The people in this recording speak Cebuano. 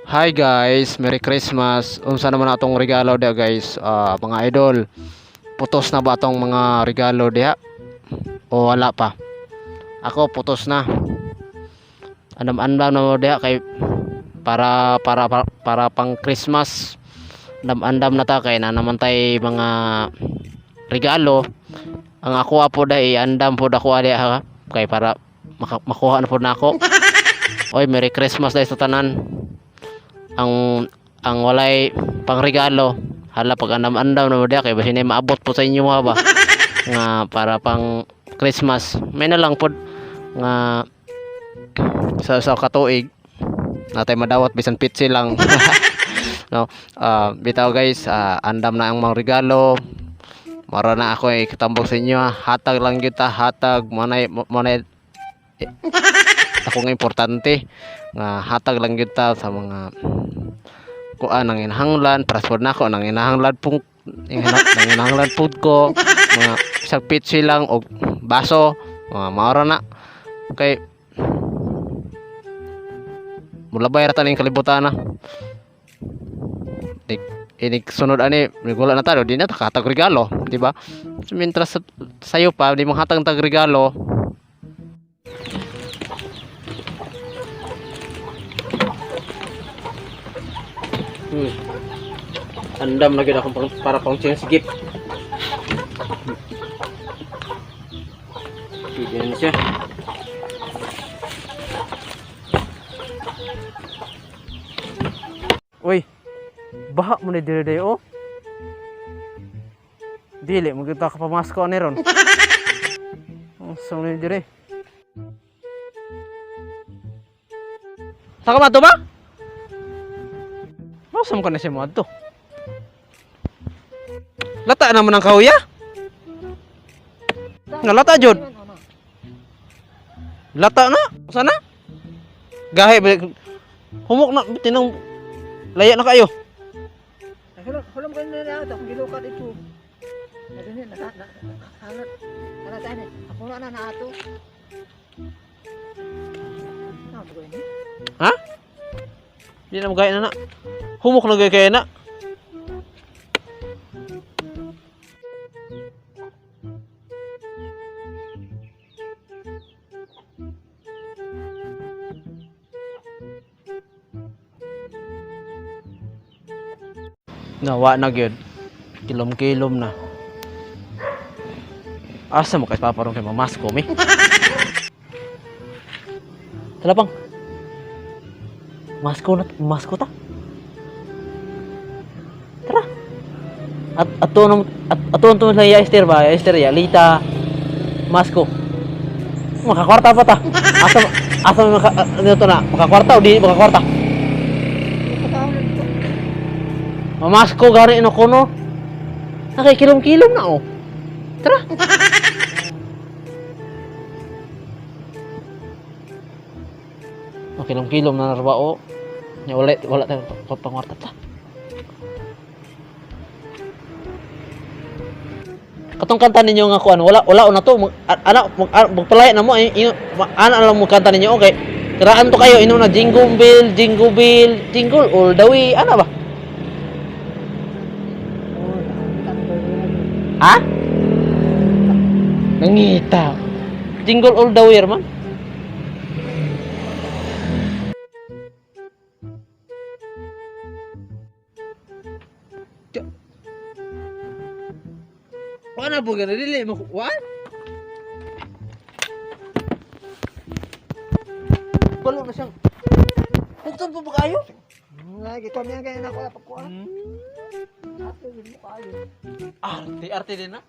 Hi guys, Merry Christmas. Unsa naman atong regalo diha, guys? Ah, mga idol. Putos na ba atong mga regalo diha? O wala pa? Ako, putos na. Andam-andam na mo diha kay para pang Christmas. Andam-andam na ta kay na naman tay mga regalo. Ang ako po dai andam po ako diha ha kay para makuha na po nako. Oy, Merry Christmas dai sa tanan. Ang walay pangregalo, hala, pag andam-andam na mo diha kay basin maabot po sa inyo mga ba nga para pang Christmas. May na lang pod nga sa katuig natay madawat bisan pitsi lang, no? Ah, bitaw guys, andam na ang mga regalo. Mara na ako ikatambog sa inyo ha. Hatag lang kita, hatag manay manay eh, ako nga importante nga hatag lang kita sa mga kuan ang inahanglan para sa nako nang inahanglan pung nang inahanglan pud ko mga isang pitsi lang og baso, mga maora na kay mulabay ra ta ning kalibutan na. Nig inig sunod ani wala na tayo, di na ta katag regalo, di ba? So, mientras sayo pa di mo hatag tag regalo. Andam na gyud akong para pang sigip. Pwede na siya. Uy, baha mo ni dire day oh. Dili mo gyud ta ka pamasko ani ron. Oh, sa ni dire. Saka ba to ba? Masa mo ka na siya mo adto? Lata naman ang kahuya. Nga lata jud. Lata na. Sana? Gahi ba? Humok na tinong laya na kayo. Hulom hulom ko na na akong gilukat ito. Nagani na na hanat hanat ani. Ako na na ato. Na ko ini. Ha? Di na magaya na na. Humok na gaya kaya na. Nawa na gyud. Kilom-kilom na. Asa mo kay paparong kay mamasko mi? Talapang. Masko na, masko ta. Tara. At ato nang at ato to sa ya Esther ba? Esther ya Lita. Masko. Makakwarta pa ta. Asa asa maka ano to na? Makakwarta o di makakwarta? Mamasko gani no kono. Nakikilom-kilom na oh. Tara. Makilom-kilom na narba oh. Nya wala wala tayo pangwarta ta. Katong kanta ninyo nga kuan, wala wala na to mag, ana mag, magpalaya na mo ay ana lang mo kanta ninyo, okay. Kiraan to kayo ino na jingle bell, jingle all the way, ana ba? Ha? Nangita. Jingle all the way man. Wala po gana dili mo wa? Balo na siyang. Bukton po ba kayo? Nga gito niya kay na ko pagkuha. Ato mo kayo. Arte, arte din na.